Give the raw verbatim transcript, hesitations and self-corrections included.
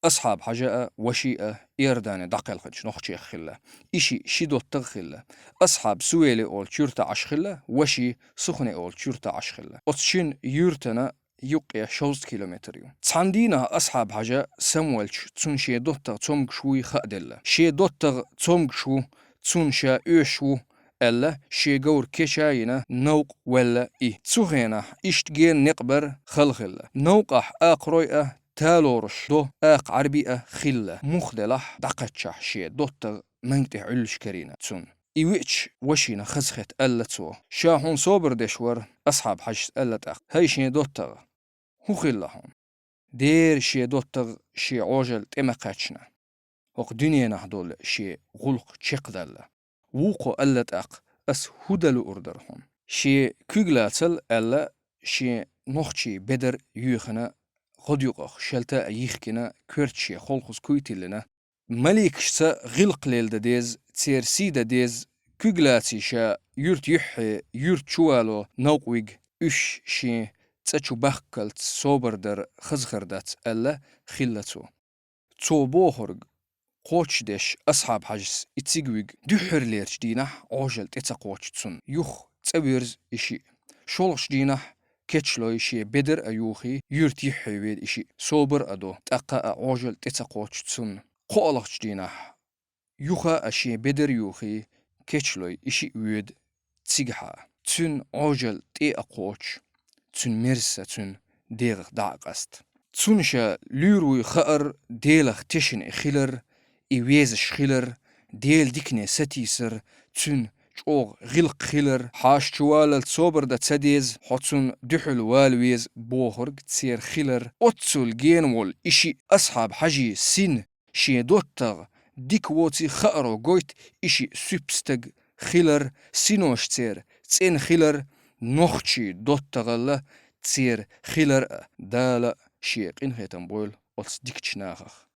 Асхьаб-Хьажа а, веший а Иордане дӀакхелхинчу нохчех хилла. И шиъ ши доттагӀа хилла. Асхьаб Сувеле олучу юьртахь Ӏаш хилла, веший Сухне олучу юьртахь Ӏаш хилла. Оцу шина юьртана юккъе шовзткъа километр ю. Цхьана дийнахь Асхьаб-Хьажа самаволчу цунна шен доттагӀа цомгуш вуй хааделла. Шен доттагӀа цомгуш ву, цунна ша оьшуш ву, аьлла, шен говр кечъяйина, новкъа велла и. Цу хенахь иштта гена некъ бар хала хилла. Новкъахь акхарой а, талораш до акха Ӏаьрби а хилла. Муха делахь дӀакхаьччахь шен доттагӀа манга тӀехь Ӏуьллуш карийна цунна. И веача вешина хазахетта аьлла цо: «Ша хьуна собар деш вара», — Асхьаб-Хьажас аьлла тӀаккха. «ХӀай шен доттагӀа, хӀун хилла хьуна?» «Дера шен доттагӀа шен Ӏожалла тӀе ма кхаьчна. ХӀокху дуьненахь долу шен гӀуллакх чекхдаьлла. Вукхо аьлла тӀаккха, ас хӀун дан луур дара хьуна?» Шен куьг лацал аьлла, шен нохчийн бедар юьйхина, гӀодаюкъах шалта а йихкина, коьртачу шен холхаза куй тиллина. Маликашца гӀиллакх лелдан деза, церан сий дан деза, куьг лаций ша юьрта юьххье, юьрта чу вало новкъа вига, уьш шен цӀа чу бахккалц собар дар хазахар дац аьлла, хилла цо. Цо бохург кхочушдеш Асхьаб-Хьажас и цига вига, дуьххьарлерчу дийнахь Ӏожалла тӀе ца кхочу цунна. Юха цӀа верза и шиъ. ШолгӀачу дийнахь кечлой шен бедар а юхий, юьрта юьххье веда и шиъ. Собар а до, тӀаккха а Ӏожалла тӀе ца кхочу цунна. КхоалгӀачу дийнахь юха а шен бедар юхий, кечлой и шиъ воьду цигахьа. Цуьнан Ӏожалла тӀе а кхочу, цуьнан мерза са цуьнан дегӀах дӀа а къаста. Цунна ша луьйр вуй хаар, Делах тешна и хилар, и везаш хилар, Делан дикане сатийсар, цуьнан чӀогӀа гӀиллакх хилар, хьаша чу валалц собар дан ца деза, хьо цунна дуьхьал вала веза бохург церан хилар. Оццул гена волу и шиъ Асхьаб-Хьажин син шен доттагӀа дика воций хааро гойту и шиъ суьпа стаг хилар, синош церан цӀена хилар, нохчийн доттагӀалла церан хилар а. Дала шен къинхетам бойла оцу дикачу нахах.